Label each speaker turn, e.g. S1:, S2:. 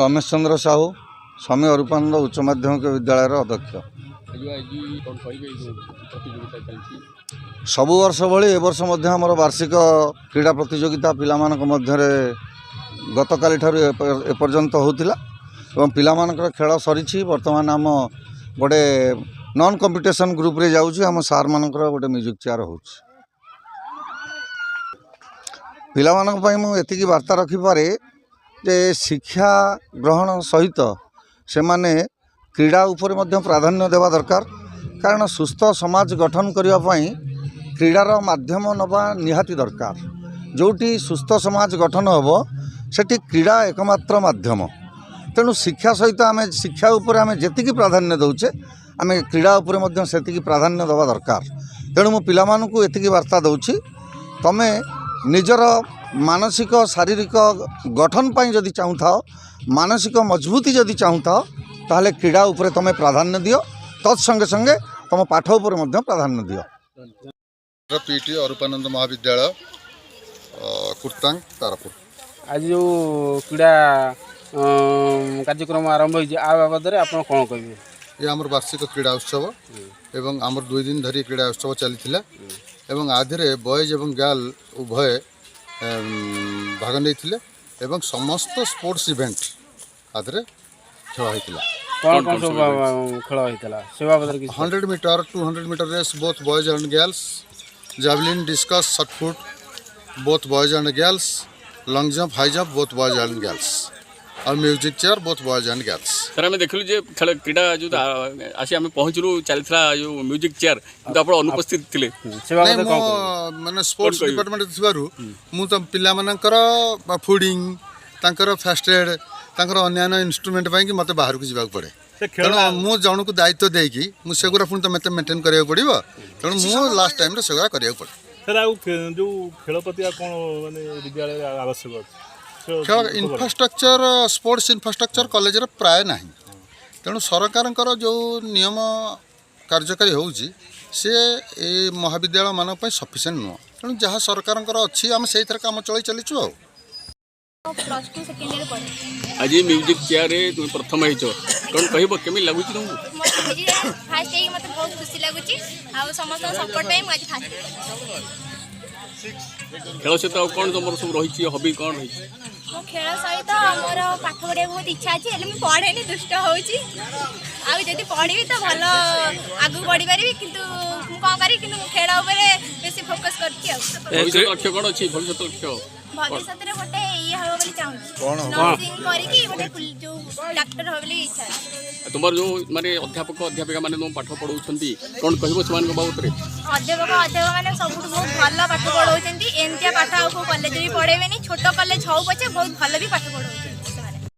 S1: ରମେଶ ଚନ୍ଦ୍ର ସାହୁ, ସ୍ୱାମୀ ଅରୂପାନନ୍ଦ ଉଚ୍ଚ ମାଧ୍ୟମିକ ବିଦ୍ୟାଳୟର ଅଧ୍ୟକ୍ଷ।
S2: ଆଜି କ'ଣ କହିବେ, ଏଇ ଯେଉଁ ପ୍ରତିଯୋଗିତା ଚାଲିଛି?
S1: ସବୁ ବର୍ଷ ଭଳି ଏ ବର୍ଷ ମଧ୍ୟ ଆମର ବାର୍ଷିକ କ୍ରୀଡ଼ା ପ୍ରତିଯୋଗିତା ପିଲାମାନଙ୍କ ମଧ୍ୟରେ ଗତକାଲିଠାରୁ ଏପର୍ଯ୍ୟନ୍ତ ହେଉଥିଲା ଏବଂ ପିଲାମାନଙ୍କର ଖେଳ ସରିଛି। ବର୍ତ୍ତମାନ ଆମ ଗୋଟେ ନନ୍ କମ୍ପିଟିସନ୍ ଗ୍ରୁପ୍ରେ ଯାଉଛି। ଆମ ସାର୍ମାନଙ୍କର ଗୋଟେ ମ୍ୟୁଜିକ୍ ଚେୟାର ହେଉଛି। ପିଲାମାନଙ୍କ ପାଇଁ ମୁଁ ଏତିକି ବାର୍ତ୍ତା ରଖିପାରେ ଯେ ଶିକ୍ଷା ଗ୍ରହଣ ସହିତ ସେମାନେ କ୍ରୀଡ଼ା ଉପରେ ମଧ୍ୟ ପ୍ରାଧାନ୍ୟ ଦେବା ଦରକାର, କାରଣ ସୁସ୍ଥ ସମାଜ ଗଠନ କରିବା ପାଇଁ କ୍ରୀଡ଼ାର ମାଧ୍ୟମ ନେବା ନିହାତି ଦରକାର। ଯେଉଁଠି ସୁସ୍ଥ ସମାଜ ଗଠନ ହେବ, ସେଠି କ୍ରୀଡ଼ା ଏକମାତ୍ର ମାଧ୍ୟମ। ତେଣୁ ଶିକ୍ଷା ସହିତ ଆମେ ଶିକ୍ଷା ଉପରେ ଆମେ ଯେତିକି ପ୍ରାଧାନ୍ୟ ଦେଉଛେ, ଆମେ କ୍ରୀଡ଼ା ଉପରେ ମଧ୍ୟ ସେତିକି ପ୍ରାଧାନ୍ୟ ଦେବା ଦରକାର। ତେଣୁ ମୁଁ ପିଲାମାନଙ୍କୁ ଏତିକି ବାର୍ତ୍ତା ଦେଉଛି, ତୁମେ ନିଜର ମାନସିକ ଶାରୀରିକ ଗଠନ ପାଇଁ ଯଦି ଚାହୁଁଥାଅ, ମାନସିକ ମଜବୁତି ଯଦି ଚାହୁଁଥାଅ, ତାହେଲେ କ୍ରୀଡ଼ା ଉପରେ ତୁମେ ପ୍ରାଧାନ୍ୟ ଦିଅ, ତତ୍ ସଙ୍ଗେ ସଙ୍ଗେ ତୁମ ପାଠ ଉପରେ ମଧ୍ୟ ପ୍ରାଧାନ୍ୟ ଦିଅ।
S3: ପିଟି ଅରୂପାନନ୍ଦ ମହାବିଦ୍ୟାଳୟ, କୁର୍ତ୍ତାଙ୍ଗ, ତାରାପୁର।
S4: ଆଜି ଯେଉଁ କ୍ରୀଡ଼ା କାର୍ଯ୍ୟକ୍ରମ ଆରମ୍ଭ ହୋଇଛି, ଆ ବାବଦରେ ଆପଣ କ'ଣ କହିବେ?
S3: ଏ ଆମର ବାର୍ଷିକ କ୍ରୀଡ଼ା ଉତ୍ସବ ଏବଂ ଆମର 2 ଦିନ ଧରି କ୍ରୀଡ଼ା ଉତ୍ସବ ଚାଲିଥିଲା ଏବଂ ଆ ଦେହରେ ବଏଜ୍ ଏବଂ ଗାର୍ଲ ଉଭୟ ଭାଗ ନେଇଥିଲେ ଏବଂ ସମସ୍ତ ସ୍ପୋର୍ଟସ୍ ଇଭେଣ୍ଟ ଆ ଦେହରେ ଖେଳ ହୋଇଥିଲା।
S4: କ'ଣ କ'ଣ ସବୁ ଖେଳ ହେଇଥିଲା, ସେ ବାବଦରେ କିଛି?
S3: 100 meter, 200 meter race, both boys and girls, javelin, discus, shot put, both boys and girls, long jump, high jump, both boys and girls, ଆଉ music chair, both boys and girls.
S2: Sir, ଆମେ ଦେଖିଲୁ ଯେ ଖେଳ କ୍ରୀଡ଼ା ଯେଉଁ ଆସି ଆମେ ପହଞ୍ଚିଲୁ, ଚାଲିଥିଲା ଯେଉଁ ମ୍ୟୁଜିକ୍ ଚେୟାର, କିନ୍ତୁ ଆପଣ ଅନୁପସ୍ଥିତ ଥିଲେ।
S4: ସେ
S3: ନାଇଁ,
S4: ବାବଦରେ କ'ଣ
S3: ମୁଁ
S4: କହିବେ?
S3: ମାନେ ସ୍ପୋର୍ଟସ୍
S2: କହିବେ?
S3: ଡିପାର୍ଟମେଣ୍ଟ ଥିବାରୁ ମୁଁ ତ ପିଲାମାନଙ୍କର ଫୁଡ଼ିଂ, ତାଙ୍କର ଫାଷ୍ଟ ଏଡ଼୍, ତାଙ୍କର ଅନ୍ୟାନ୍ୟ ଇନଷ୍ଟ୍ରୁମେଣ୍ଟ ପାଇଁକି ମୋତେ ବାହାରକୁ ଯିବାକୁ ପଡ଼େ। ତେଣୁ ମୁଁ ଜଣକୁ ଦାୟିତ୍ୱ ଦେଇକି ମୁଁ ସେଗୁଡ଼ା ପୁଣି ତ ମୋତେ ମେଣ୍ଟେନ୍ କରିବାକୁ ପଡ଼ିବ। ତେଣୁ ମୁଁ ଲାଷ୍ଟ ଟାଇମ୍ରେ ସେଗୁଡ଼ା କରିବାକୁ ପଡ଼େ।
S5: ସାର୍, ଆଉ ଯୋଉ ଖେଳ ପ୍ରତି ଆଉ କ'ଣ ମାନେ ବିଦ୍ୟାଳୟରେ ଆବଶ୍ୟକ ଅଛି?
S3: ଖେଳ ଇନଫ୍ରାଷ୍ଟ୍ରକ୍ଚର, ସ୍ପୋର୍ଟସ୍ ଇନଫ୍ରାଷ୍ଟ୍ରକ୍ଚର କଲେଜରେ ପ୍ରାୟ ନାହିଁ। ତେଣୁ ସରକାରଙ୍କର ଯେଉଁ ନିୟମ କାର୍ଯ୍ୟକାରୀ ହେଉଛି, ସେ ଏ ମହାବିଦ୍ୟାଳୟମାନଙ୍କ ପାଇଁ ସଫିସିଏଣ୍ଟ ନୁହଁ। ତେଣୁ ଯାହା ସରକାରଙ୍କର ଅଛି, ଆମେ ସେଇଥିରେ କାମ ଚଳେଇ ଚାଲିଛୁ ଆଉ।
S6: +2 ସେକେଣ୍ଡ ଇୟର ପଢ଼େ।
S2: ଆଜି ମ୍ୟୁଜିକ୍ ଚେୟାରରେ ତୁମେ ପ୍ରଥମ ହେଇଛ, କ'ଣ କହିବ, କେମିତି ଲାଗୁଛି ତୁମକୁ?
S6: ମୋତେ ଆଜି ଫାଷ୍ଟ ହେଇକି ମୋତେ ବହୁତ ଖୁସି ଲାଗୁଛି ଆଉ ସମସ୍ତଙ୍କ ସପୋର୍ଟ ପାଇଁ ମୁଁ ଆଜି ଫାଷ୍ଟ।
S2: ଖେଳ ସହିତ ଆଉ କ'ଣ ତୁମର ସବୁ ରହିଛି, ହବି କ'ଣ ରହିଛି?
S6: ମୋ ଖେଳ ସହିତ ମୋର ପାଠ ପଢ଼ିବାକୁ ବହୁତ ଇଚ୍ଛା ଅଛି, ହେଲେ ମୁଁ ପଢ଼େନି, ଦୁଷ୍ଟ ହେଉଛି। ଆଉ ଯଦି ପଢ଼ିବି ତ ଭଲ ଆଗକୁ ବଢ଼ିପାରିବି, କିନ୍ତୁ ମୁଁ କ'ଣ କରିବି, କିନ୍ତୁ ମୁଁ ଖେଳ ଉପରେ ବେଶୀ ଫୋକସ୍ କରିଛି ଆଉ।
S2: ଭବିଷ୍ୟତ ଲକ୍ଷ୍ୟ କ'ଣ ଅଛି, ଭବିଷ୍ୟତ ଲକ୍ଷ୍ୟ?
S6: ଭବିଷ୍ୟତରେ ଗୋଟେ ଇଏ ହେବ ବୋଲି ଚାହୁଁଛି,
S1: କ'ଣ ହବ?
S6: ନର୍ସିଂ କରିକି ଗୋଟେ ଯୋଉ ଡାକ୍ତର ହେବ ବୋଲି ଇଚ୍ଛା ଅଛି।
S2: ଆଉ ତୁମର ଯେଉଁ ମାନେ ଅଧ୍ୟାପକ ଅଧ୍ୟାପିକା ମାନେ ତୁମ ପାଠ ପଢ଼ଉଛନ୍ତି, କ'ଣ କହିବ ସେମାନଙ୍କ ବାବଦରେ?
S6: ଅଧ୍ୟାପକ ଅଧ୍ୟାପକ ମାନେ ସବୁଠୁ ବହୁତ ଭଲ ପାଠ ପଢ଼ଉଛନ୍ତି। ଏମିତିଆ ପାଠ ଆଉ କେଉଁ କଲେଜରେ ବି ପଢ଼େଇବେନି। ଛୋଟ କଲେଜ ହଉ ପଛେ, ବହୁତ ଭଲ ବି ପାଠ ପଢ଼ଉଛନ୍ତି।